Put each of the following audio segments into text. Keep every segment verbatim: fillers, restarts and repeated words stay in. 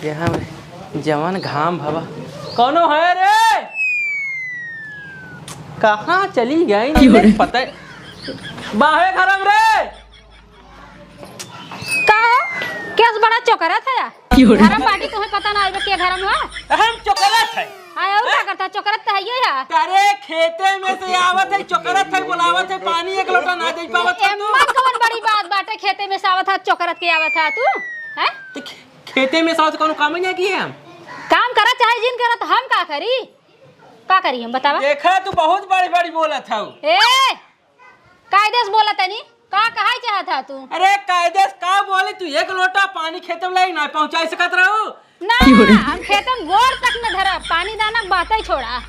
यहाँ में जवन घाम भवा। कौनो है रे? कहाँ चली गई? नहीं पता है। बाहे घरम रे। का है? केस बड़ा चोकरत है या? घरम बाटी तुम्हें पता ना आइबे के घरम हुआ? हम चोकरत है। आय, और का करता? चोकरत त हइये है। अरे, खेते में से आवत है, चोकरत है, बोलावत है, पानी एक लोटा ना दे पावत है तू। एम्मा कवन बड़ी बात बाटे, खेते में से आवत है, चोकरत के आवत है तू, हैं? तो खे-, खेते में से आवत, कौनो काम ही नहीं किए हम। काम करा चाहे जिन करत, हम का करी? का करी हम, बतावा? देखा, तू बहुत बड़ी-बड़ी बोलत हऊ। ए, कायदे से बोला तनी, का कहै चाहत हा तू? अरे कायदे से का बोली तू, एक लोटा पानी खेते में लाई ना पहुँचाई सकत रहू? ना, हम खेते में गोड़ तक न धरब, पानी दाना के बातै छोड़ा।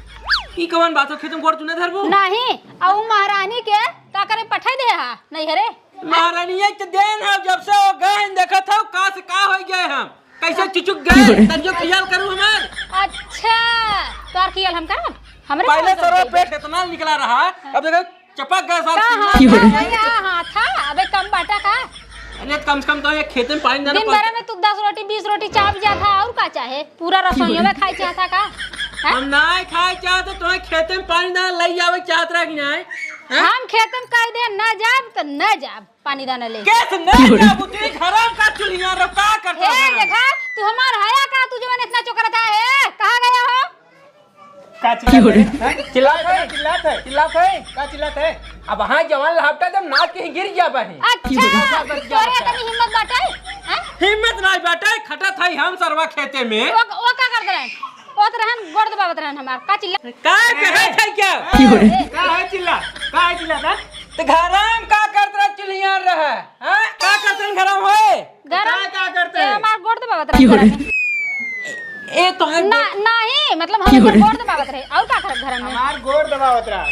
ई कवन बात हो, खेते में गोड़ तू न धरबू? नहीं, आ उ महारानी के का करे पठाई दे हा, नहीं हरे? महारानी ये तो देन है, जब से वो गए हैं, देखत हो का से का हो गए हम। कैसे चुचुक गए, तनियो खियाल करू हमार। अच्छा, तोर खियाल हम करब? हमरे पहले कौन तो रो करते? पेट इतना निकला रहा, अब देखो चपक गए साहब, का चिल्ला हाँ, गए। हाँ, हाँ, हाँ, था, अबे कम बाटा का? अरे कम से कम तो ये खेते में पानी देना दिन पड़ता। भर में तू दस रोटी, बीस रोटी चाप जात हा, और का चाहे? पूरा रसोइयों में खाई चाहत हा का? हैं? हम नाहीं खाई चाहत, तुम्हें खेते में पानी देना लई जावे चाहत रहा कि नाहीं? हैं? हम खेते में कह दे ना जाब तो ना जाब। पानी दाना ले। कैसे नहीं जाबू? तेरे घरा का चुल्हिया रो, का करता ए, है? देखा, तू हमार हया का, तू जवन इतना चोकरत है, कहाँ गया हो? का चिल्लात है? हैं? चिल्लात है, चिल्लात है, चिल्लात है, का चिल्लात है? अब हाँ जवान लहपटा जब नाच के ही गिर जाबा है। अच्छा, तोरे इतनी हिम्मत बाटे? हैं? हिम्मत नहीं बाटे, खटत है हम सरवा खेते में। वो, वो का करत रहन? ओत रहन, गोड़ दबावत रहन हमार। का चिल्ला? का कहत है क्या? का है चिल्ला? का है चिल्ला का? तो घराम का करत रह चुल्हिया रह? हाँ? का करत रह घराम होए? गरम का, का करते ए, हैं? हमार गोड़ दबावत रहे घराम में। ए, तो है ना, नहीं, मतलब हम इनकर गोड़ दबावत रहे। और का करत घराम में? हमार गोड़ दबावत रहा।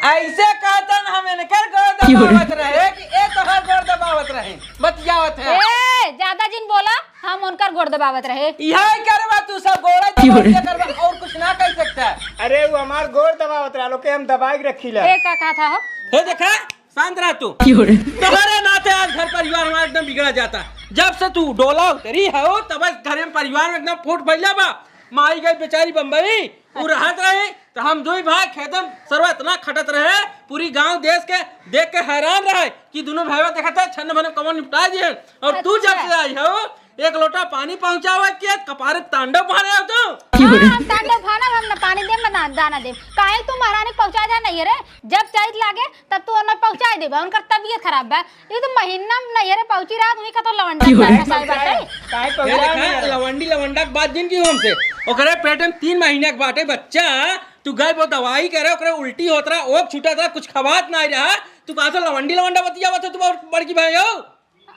ऐसे कहतन हम इनकर गोड़ दबावत रहे कि ए तोहर गोड़ दबावत रहे। बतियावत है। ए, ज्यादा जिन बोला, हम उनकर गोड़ दबावत रहे। यही करबा तू सब गोड़ दबावत करबा, और कुछ ना कह सकता। अरे वो हमार गोड़ दबावत रहा, लोग के हम दबाई के रखी ला। ए, का कहा था हो? हे देखा, शांत रह तू। क्यों रे? तुम्हारे नाते आज घर परिवार हमारा एकदम बिगड़ा जाता। जब से तू डोला उतरी है, तब से घर में परिवार में एकदम फूट फैला बा। माई गई बेचारी बम्बई, उ रहत रही, तो हम दुई भाई खेतन सरवा इतना खटत रहे, पूरी गांव देश के देख के हैरान रहे कि दोनों भाईवा देखत है, छन्न भन्न कमर निपटा दिए। और तू जब से आई हो, एक लोटा पानी पहुंचावे के कपारे तांडव फाने हो तू। हाँ, हम तांडव फानब, हम न पानी देब, न दाना देब। काहे तू महारानी के पहुंचा दे नहीं रे? जब चैत लागे, तब तू ओने पहुंचाए देबा, उनकर तबियत खराब बा। ई तो महीना में नैहरे पहुंची रहा, उन्हीं का तो लवंडा की हो रे? फंसाए बाटे। काहे ये पहुंचाए देखा, नहीं रहा? लवंडी लवंडा के बात जिन की हमसे। ओकरे पेट में तीन महीना के बाटे बच्चा, तू गए वो दवाई करे, ओकरे उल्टी होत रहा, ओक छूटत रहा, कुछ खवात नहीं रहा, तू कहा तो लवंडी लवंडा बतियावत हो, तू बहुत बड़की भाई हो।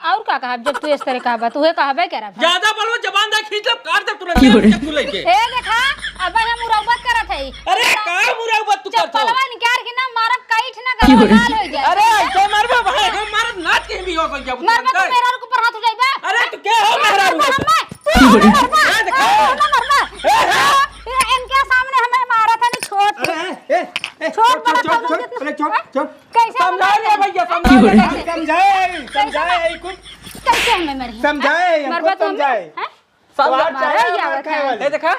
और का कहब, जब तू इस तरह कहबा, तू हे कहबे करब। ज्यादा बोलबो, जबान दा खींच लेब, काट देब तुरंत, की हो रे? चक्कू लेके। ए देखा, अब हम उरौबत करत हई। अरे, का उरौबत तू करत हो? चप्पलवा निकाल के ना मारब, काइट ना की हो रे? गलवा लाल हो जाए। अरे, ऐसे मारबो भाई, हम मारब नाच के भी हो जाबो मरबा तुरंत। तो मेरा के ऊपर हाथ उठाइबा। अरे, तू के हो मेरा मरबा, मरबा? तू की हो रे? मरबा। ए, देखा। तू मरबा। ए, ए। ए, इनके सामने हमें मारा था नहीं छोट। अरे, ए, ए, ए, छोट छोड़, बड़ा छोड़, था छोड़, जितना। अरे, छोड़, हैं? छोड़। कैसे समझा ले भैया, समझा ले। हम समझाए, समझाए कुछ। कैसे हमें मरी? समझाए, हैं? हमको मरबा तो हमें, समझाए। हैं? समझा। मारा ही आवत है। ए देखा,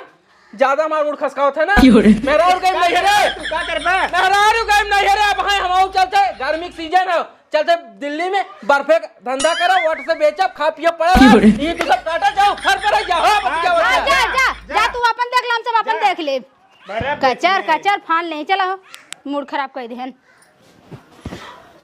ज्यादा मार उड़ खसकावत है ना। मेरा और कहीं नहीं है रे। तू का करबा? मेरा और कहीं नहीं है रे। अब हैं हम चलते, गर्मी के सीजन है, चलते दिल्ली में बर्फे का धंधा करो, वट से बेचब, खा पियो पड़े। ये तू सब काटा जाओ, घर पर रह जाओ। हाँ, बतिया हाँ, बतिया। जा, जा, जा, तू अपन देख ले, हम सब अपन देख ले। कचर, कचर फान ले, चला हो, मूड खराब कर देहन।